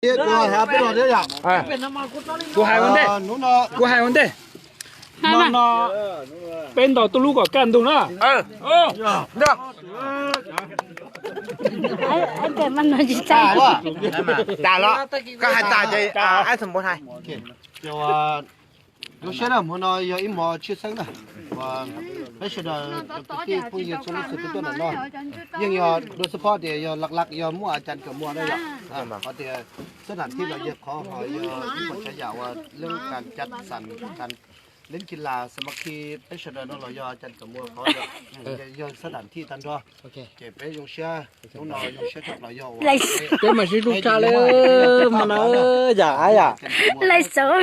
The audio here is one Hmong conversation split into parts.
Kuv hais ua ntej, kuv hais ua ntej. No, no, peb ntaus tuj lub kom kaj ntug na. Tas los, koj hais tas ces ab txhoos npua hais. Zoo siab na, hmo no yog ib hmo tshwj xeeb na, uas peb sawv daws kwv tij phooj ywg txhua leej txhua tus tuaj ntawm no, yeej yog dua xub phob tias yog laj laj yog muaj a cas kawm muag na yom. Qhov tias xab thas thij los yog qhov ho yog ib qho tsav yam uas lub kas cav xas kas leb kis las xa ma khi peb sawv daws no los yog a cas kawm muag qhov yog xab thas thij tag nrho. Ces peb zoo siab, hnub no zoo siab tshaj plaws yog peb mam sib hlub tshaj lawm, hmo no yam ab yam. Lais xauv,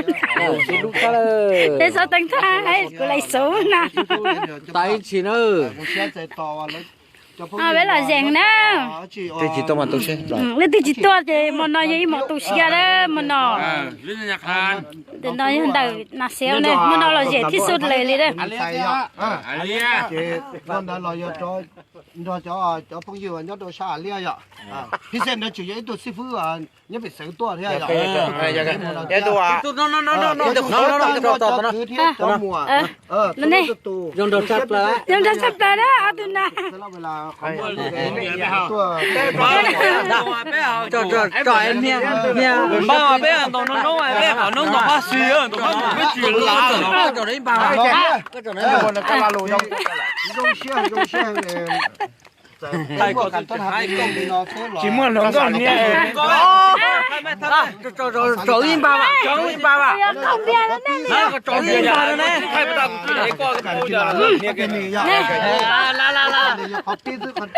sib hlub tshaj lawm. Peb xauv teev thaj, kuv lais xauv na. Tas ib ntsis na. Peb los zeeg na. Twg tsis tuaj mas tu seb. Leej twg tsis tuaj ces hmo no yog ib hmo tu siab lawm hmo no. Ntawm no yog ntawm Nas Xiab ne, hmo no los zem tib xub lawm li lawm. Nrog cov phooj ywg nyob rau sab Av Liaj yom. Phij Xej ntawd tseem yog ib tug xib fwb nyob pem xeev tuaj thiab yom. Cov kwv thiab cov muam, zoo nraug tshaj plaws na ob tug na. Peb ntaus noob noob peb qhov noob ntoo qab xis ntoo qab mus peb tsis lav. Zoo siab, zoo siab. Tsis muaj hluas nkauj niam. Tso ib npag, tso ib npag, tso ib npag ne.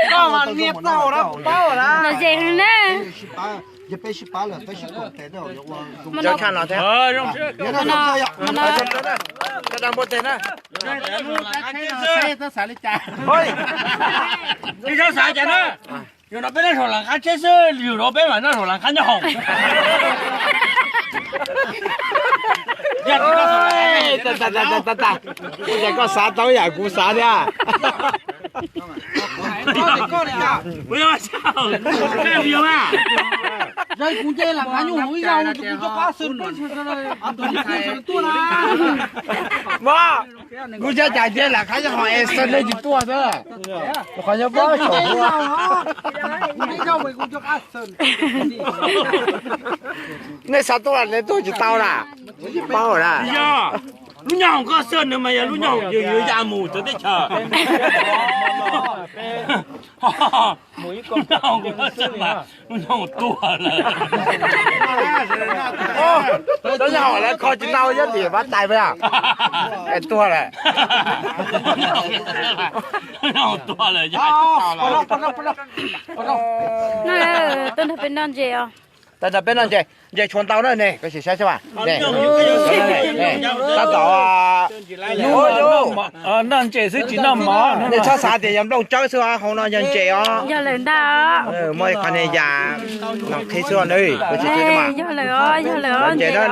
Koj mas niam txaus na, kuv paub na. Yog peb sib pab lawm peb sib koom tes na. Cov tshaj no thiab. Cov dab npua tes na. Peb xav cas na, yus no peb noj saum las qab tsheb xwb, yus no peb mam noj saum las qab nyob hoom. Koj xav tau yam kuv xav thiab. Kuv cov cas ces lam qhab nyob hoom es nej tsis tuaj xwb. Qhov nyob pob saum. Nej xav tuaj nej tuaj tsis tau na. Paub na. Yog lub nyob hoom koj xwb nws mas yog lub nyob hoom yus yuav ya mus cov teb chaws. Lub nyob hoom koj xwb mas lub nyob hoom tuag lawm. Lub nyob hoom lawv kho tsis tau yob tim pab tais peb es tuag lawm. Lub nyob hoom tuag lawm. Tuaj nrog peb noj ntses os. Tuaj nrog peb noj ntses, ntses tshuav ntau na ne, koj sim saib seb. Tab tom noj ntses xwb tsis noj mov. Nej txhob xav tias yog nplooj tsawb xwb os, hauv no yog ntses os. Yog lawm ntag. Muaj qhov niag yam no qhib xwb os. Yog lawm os, yog lawm os. Ntses na, na,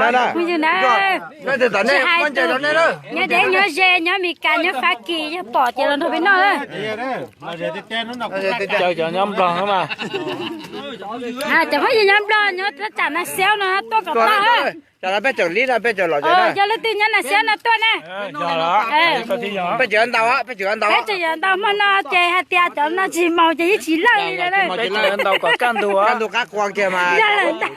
na. Nyob dev nyob ze, nyob Mes Kas, nyob Fab Kis, yog pom ces los nrog peb noj na. Cov nyob Nplog mas. Cov phooj yw nyob Nplog nyob tab tsam Nas Xiab no tuaj kom tag. Cov no peb tseem lib no peb tseem los. Yog leej twg nyob Nas Xiab no tuaj na. Peb tseem yuav ntaus, peb tseem yuav ntaus. Peb tseem yuav ntaus hmo no ces hais tias cov no tsis maus ces yeej tsis lawj li lawm. Peb tseem yuav ntaus kom kaj ntug, kaj ntug qab qua kiag mas. Yog lawm ntag.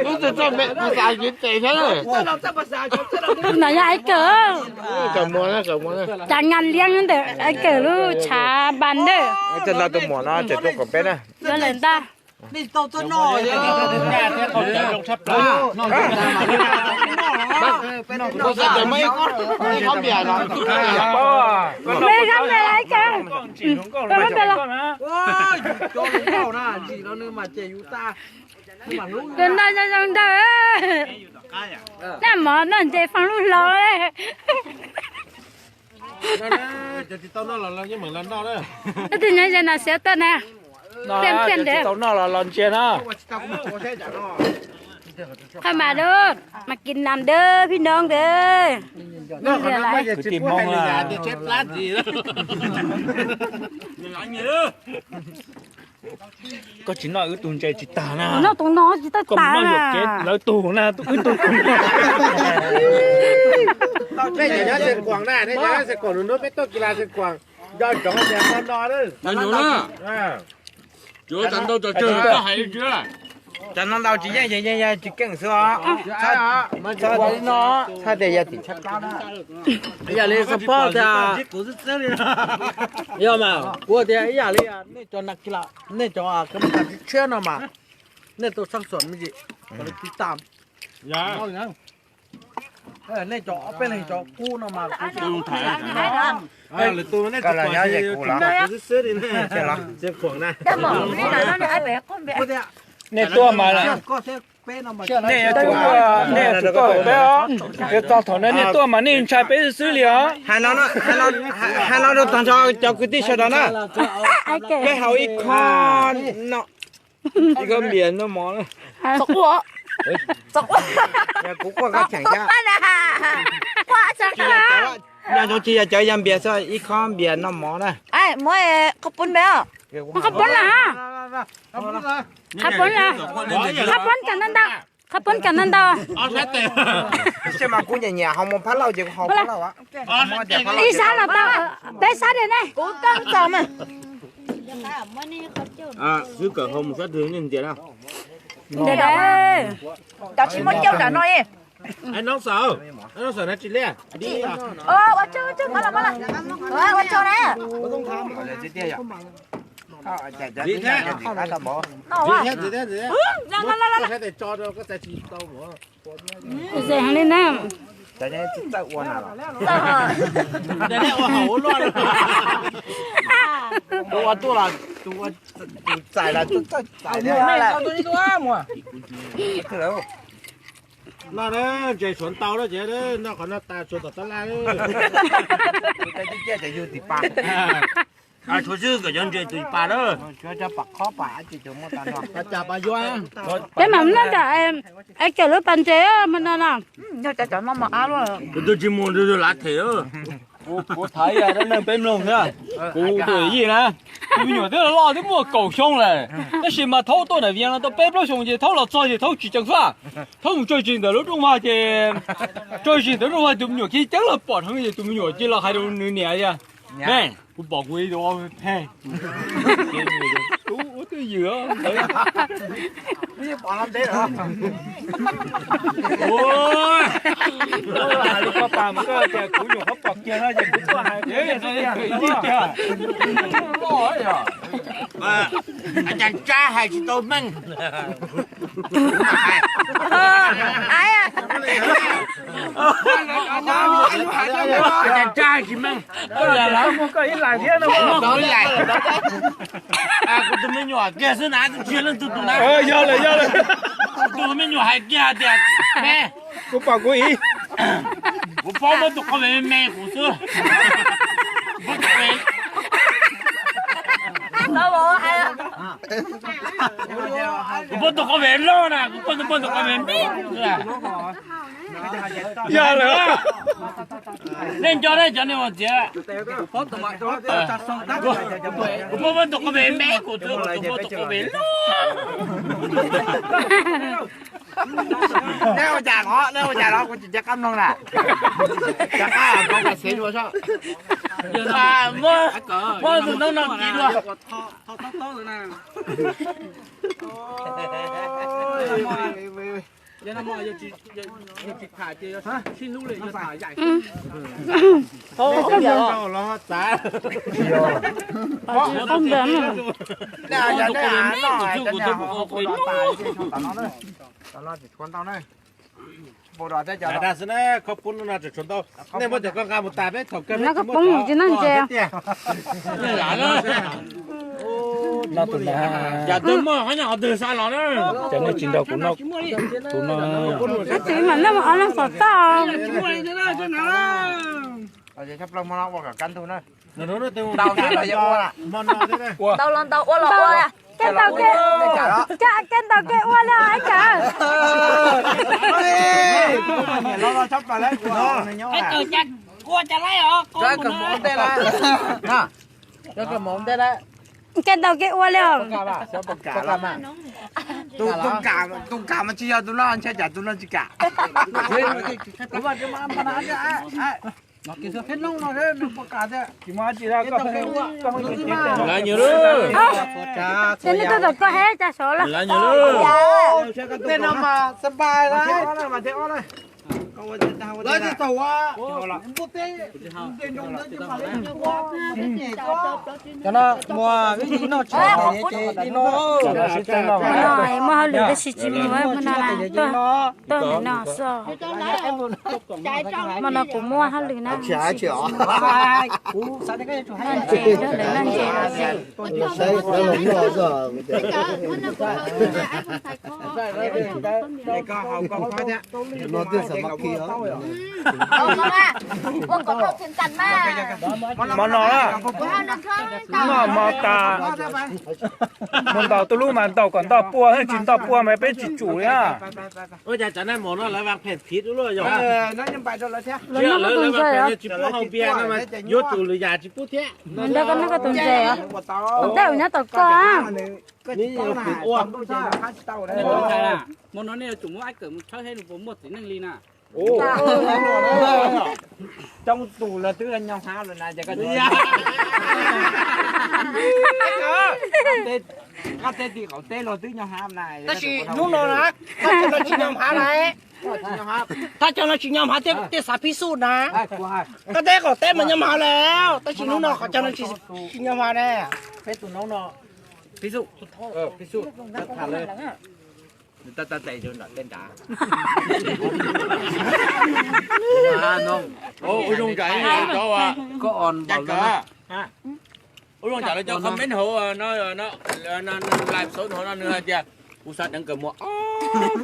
Lub twg txoj me kuv xav kev tes thiab. No yog Ais Kawm. Cas ngas liab ntawm Ais Kawm lub tshav npas ntawd. Cov no tus muam no tseem tuaj kom peb na. Yog lawm ntag. Tus no zoo nraug, noj mov noj ntses foo lub hlau. Leej twg nyob ze Nas Xiab tuaj na. Pliaj pliaj ntawd tau noj los los ntsia na. Qhov mas dub, mas kis nas dub phij noob dub. Kwv tij Hmoob, koj tsis noj wb tug ntses tsis tag na. Noj tus no tsis tau tas na. Lawv tug na, wb tug. Nej nyob Xeev Khuam na, nej nyob Xeev Khuam, nub nub peb tuaj kis las Xeev Khuam, nco ntsoov tias no no. Cov no ntau tsis yeej, yeej tsis keej xwb os. Txhob tias yog tim tshaib plab na. Ib yam li support tias, yog mas kuv tias ib yam li nej cov nas kis las, nej cov kws mus tas tshiab no mas nej tau sab xom me ntsis, kom li tiv tam. Nej cov ob peb leeg cov qub no mas kuv Nej tuaj mas, nej yuav tsum tuaj, nej yuav tsum tuaj peb os. Yuav txog thaum no nej tuaj mas nej ntshai peb xwb xwb li os. Hais no rau tag nrho cov kwv tij sawv daws na, peb haus ib khob no, ib khob npias noj mov na. Kuv quaj koj cheem thiab. Nco ntsoov tsis yog cov yog npias xwb, ib khob npias noj mov na. Muab qhov poob npe os. Qhov poob lawm. Qhov poob lawm. Qhov poob cov ntau ntau. Qhov poob cov ntau ntau. Tab sis mas kuv nyiam nyiam haus mus phab lauj ces kuv haus phab lauj. Ib sab los tau, peb sab li ne. Kuv koj txaus mas. Xwb kawm haus mus sab twg nej ntias na. Ntias, cov tsis muaj cauj nram no. Ua tsaug, ua tsaug na. Ze heev li na. Tus ua tuaj los tus txais los txawj txais thiab. Noj ntses tshuav ntau lawm ces noj qhov no tas tshuav tom tab laj. Tus teb tib ciaj ces yug tis pas. Tshuav xwb kom cov ntses tus pas lawm. Tshuav cov pas khob pas ces muaj tas no. Pas cas pas yuav. Peb mam noj tam es cawm lub pas ntses hmo no no. Yog cov cov no mas ab luaj. Tus twg tsis mus tus twg lav them. Kuv thaiv dab neeg peb mloog thiab. Kuv tus yij na, tus me nyuam twb loj twb muaj kaum xyoo lawm, tab sis mas thaub tuaj nram Vias no tau peb plaub xyoos ces thaub los txog ces thaub tsis tseem xwb. Thaub mus tso zis ntawm lub rooj vag ces, tso zis ntawm rooj vag tus me nyuam cia ceeb los pom dheev ces tus me nyuam cia los hais rau nws niam tias, me, kuv pom kuv ib tug phej. Ub twj ywm ntawd. Ua li koj pas mas koj tias kuv nyuam qhuav pom kiag no ces kuv tuaj hais tiag. Cas Tsab hais tsis tau meej. Cas Tsab hais tsis meej. Muaj koj ib lais thiab no. Kuv tus me nyuam kiag xwb na, tsis yog leej twg tus na. Yog lawm, yog lawm. Kuv tus me nyuam hais kiag hais tias, me, kuv pom kuv ib, kuv paub muab tus qhov ve me me kuv xwb. Kuv paub tus qhov ve loj na, kuv paub tus, paub tus qhov ve me kuv xwb. Yog lawm. Nej nco nej cov niag ua txiav. Kuv paub muab tus qhov ve me kuv xwb, kuv paub tus qhov ve loj. Nej ua cas los, nej ua cas los, kuv tsis nco qab mloog na. Rov qab kov kav xev dua soj. Muab tus noob no kiv dua. Dag xwb na, khob poob no tseem tshuav ntau. Nej muab cov koj nqa mus tas peb thaum kawg peb tsis muaj cov. Cas twb muaj qhov nyob qhov twg xa los na. Ces nej tsis nrog kuv noj tus no. Txiv mam noj ob leeg xov tooj. Ntau los ntau ua los ua. Kev ntaus kev, kev ntaus kev ua li os ib tsoom. Kev ntaus kev ua li os. Tus kam mas tsis yog tus no, ntshe cas tus no tsis kam. Lawv nyias lub. Ces nej tuaj tom koj he cas sov lawm. Lawv nyias lub. Tej no mas xab npais lawm. Cov no muaj vib noj tsis tau ces li no. Muaj hauj lwm tab sis tsis mus, mus no na, tuaj ntawm no xwb. Hmo no kuv muaj hauj lwm na. Noj ntses, noj ntses. Hmo no, noj hmo tas, mus ntaus tus lub mas ntaus kom ntog pua, tsis ntog pua mas peb tsis tsum li na. Ua cas cov naj mos no lawv vas phem phiv dub luaj yog? Lawv vas phem tsis pub haus npias no mas yuav tsum lwm yam tsis pub thiab. Ntawd koj noj koj tus ntses, tom ntej uas nyob tom koj. Hmo no nej yuav tsum muab Ab Kawm mus tshawb seb nws puas muaj txiv neej li na. Coob tus los twb nyob hab lawm na. Koj teb tim qaum teb los twb nyob hab na. Tab sis hnub no na, koj cov no tsis nyob hab na. Koj cov no tsis nyob hab, tej xav phib xuj na. Koj teb qaum teb mas nyob hab lawm, tab sis hnub no qhov cov no tsis nyob hab na. Peb tus noob no phib xuj, phib xuj. Nws tab tab tais rau nram tej nrad. Ua zoo ntsawm cov, ua zoo ntsawm lawv cov comment hauv no, live show hauv no nws hais tias kuv xav deev Kawm Muas ob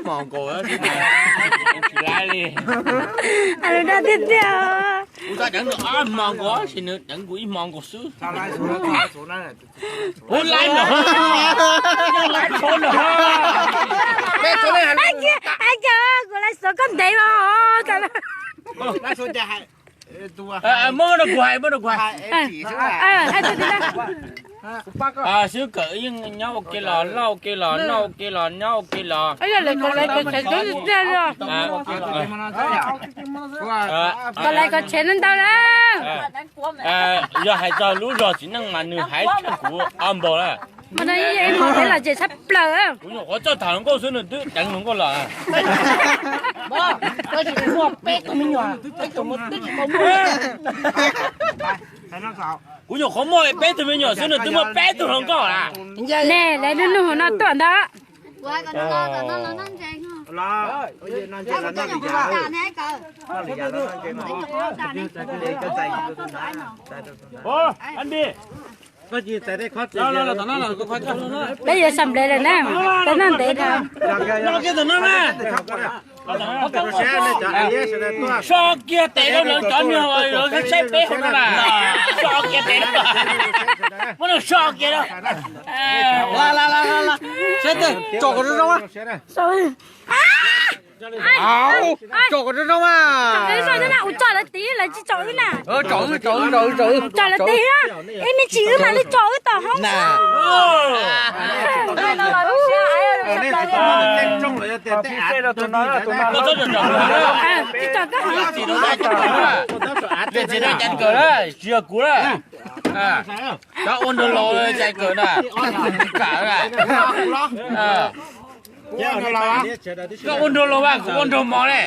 hmos nkaus, tsis laib li. Tiag tiag. Kuv xav deev nws ob hmos nkaus tab sis nws deev kuv ib hmos nkaus xwb. Kuv laib no, laib tshov no. Kuv laib xov koj ntev os. Muab no kuv hais, muab no kuv hais. Xib Kawm yeej nyob ua ke los, loj ua ke los, noj ua ke los, nyob ua ke los. Koj lais koj tsev ntau lawm. Yog hais txog lub zog txiv neej mas nws hais tshaj kuv ob npaug lawm. Mas no yeej ib hmos peb los tsev tshaj plaws. Kuv nyuam qhuav txawj tham hluas nkauj xwb nws twb deev hluas nkauj los. Kuv nyuam qhuav muaj peb tug me nyuam xwb nws twb muaj peb tug hluas nkauj lawm. Ne lawv nug nug no tuaj ntag. Peb yuav xam nplej lawm na, peb noj ntev dhau. So kiag tes rau lawv cov niag saib peb hauv no na. So kiag tes, muab nws so kiag rau. Saib tsom kom zoo zoo. Tsom kom zoo zoo mas. Ua tsom lawv tid, lawv tsis tsom wb na. Tsom wb, tsom wb, tsom wb, tsom wb. Tsom lawv tid, ib me ntsis wb mam li tsom wb tom hoob xwb. Tsis tsom koj hoob. Tsis yog kuv na. Cov ua nraug laus cais kawm na. Kam na. Koj ua nraug laus mas kuv ua nraug mos ne.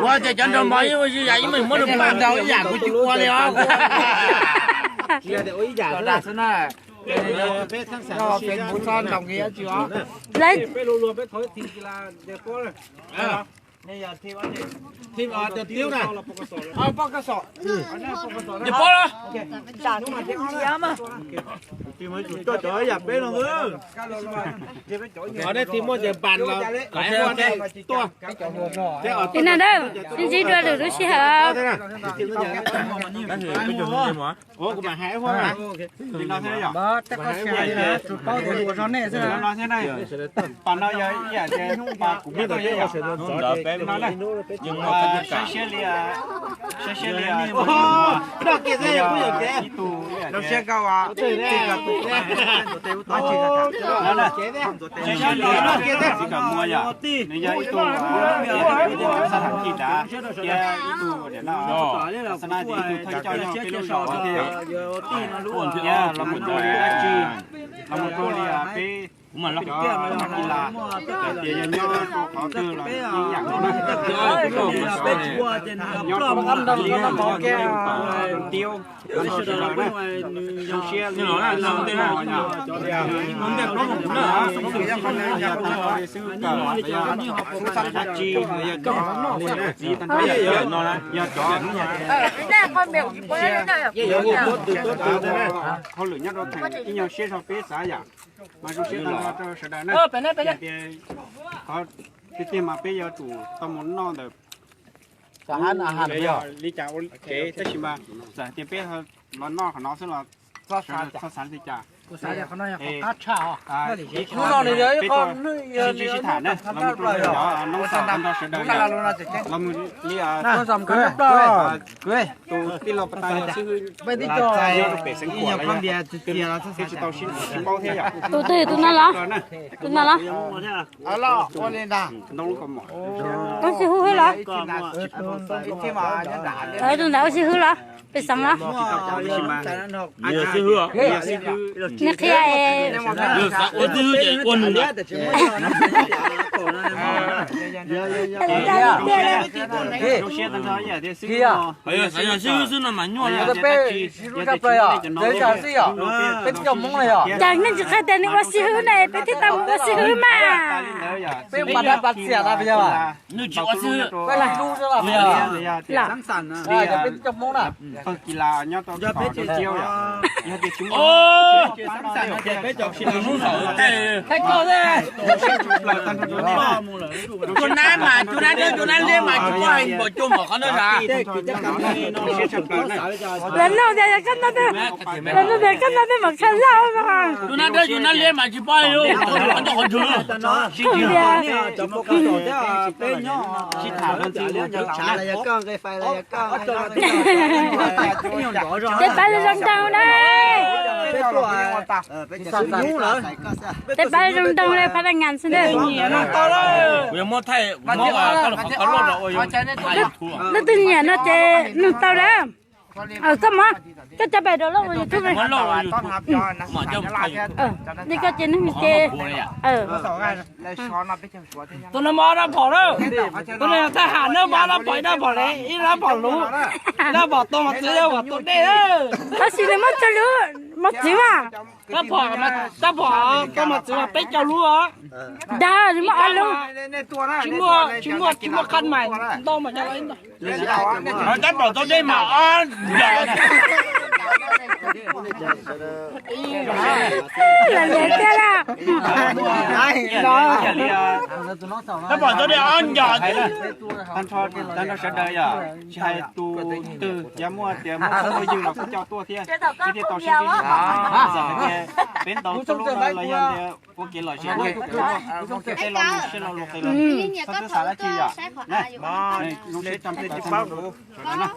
Ua cas cov nraug mos yeej ua ib yam, ib meeg muab nws pam nraug ib yam, kuv tsis ua li os. Lawv Thib cov tiab na. Poj kab xom. Ces poj los. Coj cov yam peb no. Qhov nej thib muaj ces npas los laiv tuaj. Li no na, sib ntsib dua lwm lub sij hawm. Ua kuv mam hais ua no thiab yom. Ua no thiab na. Pas no yog ib yam tias pas kuv muab tau yom. No na, saib siab li, saib siab li. Noj kiag xwb yog kuj yog kev. Ib tug rau siab koj ua. Saib siab li, txiv kam muaj yom. Nws yog ib tug xab tham kis dav thiab ib tug niam no, xab na ces ib tug thawj coj nyob peb lub zos no thiab yom. Los mus rau li dab tsi, los mus rau li peb cov kis las, txawm tias yog nyob rau qhov twg los ib yam no na. Nyob rau qhov twg los nyob rau tiab, zoo siab li no na. Xwb kawm los yog xwb xab tham kis los yog cov niam cov txiv tag nrho yog cov hauj lwm nyob rau theem ib nyuag siab zog peb xav yam mas zoo siab tag nrho rau sawv daws na. Tiag tiag mas peb yuav tsum tau mus noj ntawm li cas ua kev, tab sis mas txawm tias peb los noj qhov no xwb los txhob xav li cas. Ib qho peb tuaj sib sib tham na, los mus rau cov noob xav tag nrho sawv daws yom, los mus li tus tij laug pas tas yog xib hwb nyob rau pem Xeev Khuam los yog twb tsis tau sib paub thiab yom. Tus twg tus no los? Tus no los? Ua sib hwb los? Tus ntawd ua sib hwb los? Pem Xeev los? Nws qhia, yog xav ua sib hwb ces ua nws ntawd. Yog sib hwb xwb no mas nyuaj. Peb tsis coj Hmoob na yog. Cas nej tsis qhia tias nws ua sib hwb ne, peb thiaj tau mus ua sib hwb mas. Peb mas dab pas xiam na. Nws tsis ua xwb. Peb hlub xwb los. Peb cov Hmoob na. Pawg kis las nyob rau tom rau tiab yom. Yog tias tsis muaj, thaij koj xwb. Cua nab mas cua nab dawb cua nab liab mas tsis paub hais npaum cua mom qhov no. Lawv nug tias yog koj noj tej, lawv nug tias koj noj tej mom kha laj mas. Cua nab dawb cua nab liab mas tsis paub hais li, qhov ncauj qhov ntswg. Tias Peb pab zoo zoo nraug na. Peb pab zoo nraug na, pab dab ngas xwb na. Leej twg nyiam no ces nug tau na. Koj mob, koj cov pem rau loj ua YouTube. Li koj ces nug ces. Tus no mob dab phom na. Tus no yog thaj ham na, mob dab phom, ib dab phom luv, ib dab phom tau mos txwv, ib dab phom tau dej. Tab sis nws mob tsawg lub mos txwv mas. Dab phom, dab phom tau mos txwv mas peb caug lub os. Dag, nws mob ob lub. Tsis muaj, tsis muaj, tsis muaj qhab mais ntau mas cov ntau. Dab phom tau dej mas ob yam. Lawv liam tiag lawm. Dab phom tau dej ob yam. Tag nrho sawv daws yom, tsis hais tus twg, yog muaj tias muaj phooj muaj ywg los kuj coj tuaj thiab, thiaj tau sib ntsib sib tham. Txawm tias peb ntaus tuj lub no los yog tias ua kev lom zem, tej lo lus siab lo lus qis los txhob twb xav dab tsi yom.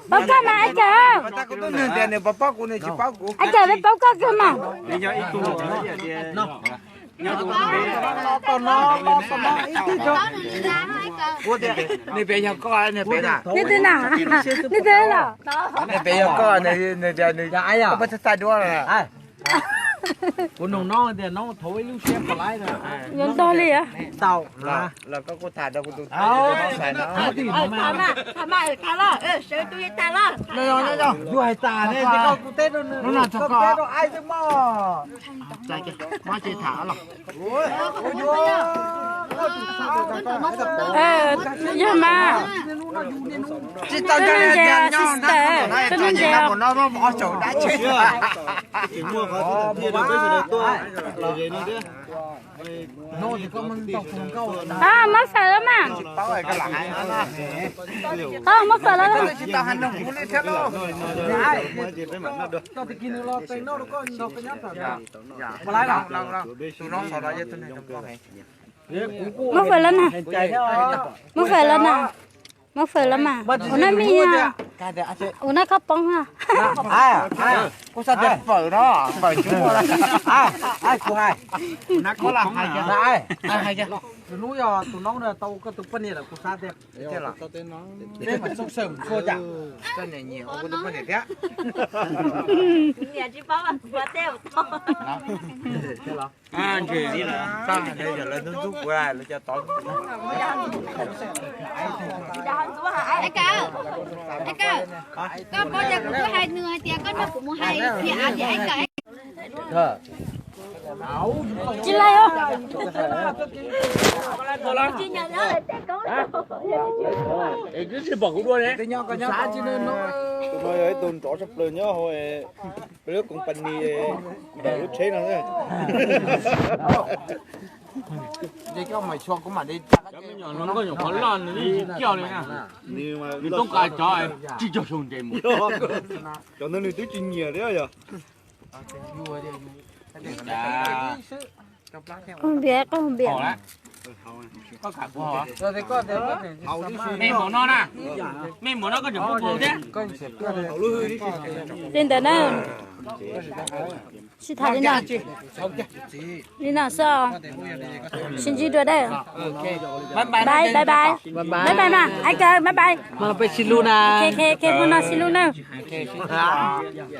Paub koj mas Ab Cawg. Ab Cawg, peb paub koj kawg mas. Nws yog ib tug Nws pem yog koj, nws pem na? Nws twg na? Nws twg los? Nws pem yog koj, nws tias nws, koj puas txhais duab? Kuv nug noob tias noob thov ib lub siab pom laib no. Yuav ntog li. Tau. Los koj kuj tham rau kuv tus, kuv teb rau nws, koj teb rau ai xwb mog. Mob ces tham los. Yog mas. Tsis tau sister, koj nyob nce. Muab fawm lawm mas. Muab fawm lawm. Muab fawm lawm na. Muab fawm lawm na. Muab fawm lawm mas. Ua no mij, ua no koj poob. Kuv xav tias fawm no, fawm tsis muaj. Kuv hais, tus hnub yog tus noob no tau ua koj tus poj niam lawm kuv xav tias peb mam xoob xawm mus tshuaj cas, koj niam nyiam ua kuv tus poj niam thiab. Niam tsis paub mas kuv ua teb ua tau. Yog lawv ntxub ntxub kuv lawv cov tod. Koj paub tias kuv twb hais nws hais tias koj nrog kuv mus hais thiab tias Tsis laij os. Twb tsis pom kuv dua ne. Tus no yog ib tug nrov tshaj plaws nyob hauv peb lub company, lub tsheb no. Cov me nyuam no nkauj nyuam qhuav loj nws yeej tsis coj li na. Nws toob kas cov tsib caug xyoo ntes mus. Cov ntawd nws twb tsis nyiam thiab yog. Qog npias, qog npias. Mej npaum no na, mej npaum no koj tseem pub qau thiab. Li ntawd na. Sib tham li no. Li no xwb. Sib ntsib dua dawb. Bye bye, bye bye. Bye bye mas, ai kawg, bye bye. Peb sib hlub na. Hmo no sib hlub na.